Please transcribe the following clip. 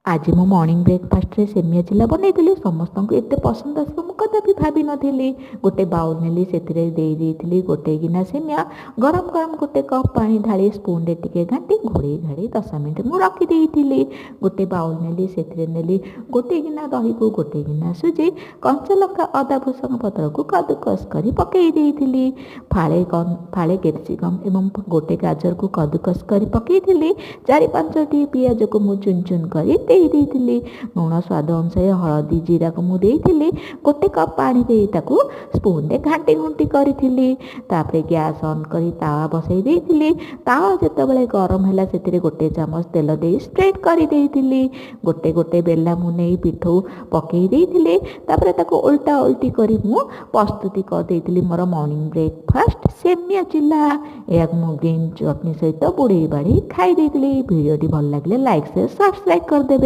ଆଜି ମୁଁ ମର୍ଣ୍ଣିଂ ବ୍ରେକଫାଷ୍ଟରେ ସେମିଆ ଚିଲା ବନେଇଥିଲି। ସମସ୍ତଙ୍କୁ ଏତେ ପସନ୍ଦ ଆସିବ, ମୁଁ କଦାପି ଭାବିନଥିଲି। ଗୋଟେ ବାଉଲ୍ ନେଲି, ସେଥିରେ ଦେଇ ଦେଇଥିଲି ଗୋଟେ ଗିନା ସେମିଆ। ଗରମ ଗରମ ଗୋଟେ କପ୍ ପାଣି ଢାଳି ସ୍ପୁନରେ ଟିକେ ଘାଣ୍ଟି ଘୋଡ଼େଇ ଘାଡ଼େଇ 10 ମିନିଟ୍ ମୁଁ ରଖିଦେଇଥିଲି। ଗୋଟେ ବାଉଲ୍ ନେଲି, ସେଥିରେ ନେଲି ଗୋଟେ ଗିନା ଦହିକୁ ଗୋଟେ ଗିନା ସୁଜି, କଞ୍ଚା ଲଙ୍କା, ଅଦା, ଭୃସଙ୍ଗ ପତ୍ରକୁ କଦୁକସ କରି ପକାଇ ଦେଇଥିଲି। ଫାଳେ ଫାଳେ କ୍ୟାପ୍ସିକମ୍ ଏବଂ ଗୋଟେ ଗାଜରକୁ କଦୁକସ କରି ପକାଇଥିଲି। ଚାରି ପାଞ୍ଚଟି ପିଆଜକୁ ମୁଁ ଚୁନ ଚୁନ କରି ଦେଇ ଦେଇଥିଲି। ଲୁଣ ସ୍ୱାଦ ଅନୁସାରେ, ହଳଦୀ, ଜିରାକୁ ମୁଁ ଦେଇଥିଲି। ଗୋଟେ କପ୍ ପାଣି ଦେଇ ତାକୁ ସ୍ପୁନରେ ଘାଣ୍ଟି ଘୁଣ୍ଟି କରିଥିଲି। ତାପରେ ଗ୍ୟାସ୍ ଅନ୍ କରି ତାୱା ବସାଇ ଦେଇଥିଲି। ତାୱା ଯେତେବେଳେ ଗରମ ହେଲା, ସେଥିରେ ଗୋଟେ ଚାମଚ ତେଲ ଦେଇ ସ୍ପ୍ରେଡ୍ କରିଦେଇଥିଲି। ଗୋଟେ ଗୋଟେ ବେଲା ମୁଁ ନେଇ ପିଠଉ ପକାଇ ଦେଇଥିଲି। ତାପରେ ତାକୁ ଓଲଟା ଓଲଟି କରି ମୁଁ ପ୍ରସ୍ତୁତି କରିଦେଇଥିଲି ମୋର ମର୍ଣ୍ଣିଂ ବ୍ରେକଫାଷ୍ଟ ସେମିଆ ଚିଲା। ଏହାକୁ ମୁଁ ଗ୍ରୀନ୍ ଚଟଣି ସହିତ ବୁଡ଼େଇ ବାଡ଼େଇ ଖାଇ ଦେଇଥିଲି। ଭିଡ଼ିଓଟି ଭଲ ଲାଗିଲେ ଲାଇକ୍, ସେୟାର, ସବସ୍କ୍ରାଇବ୍ କରିଦେବେ।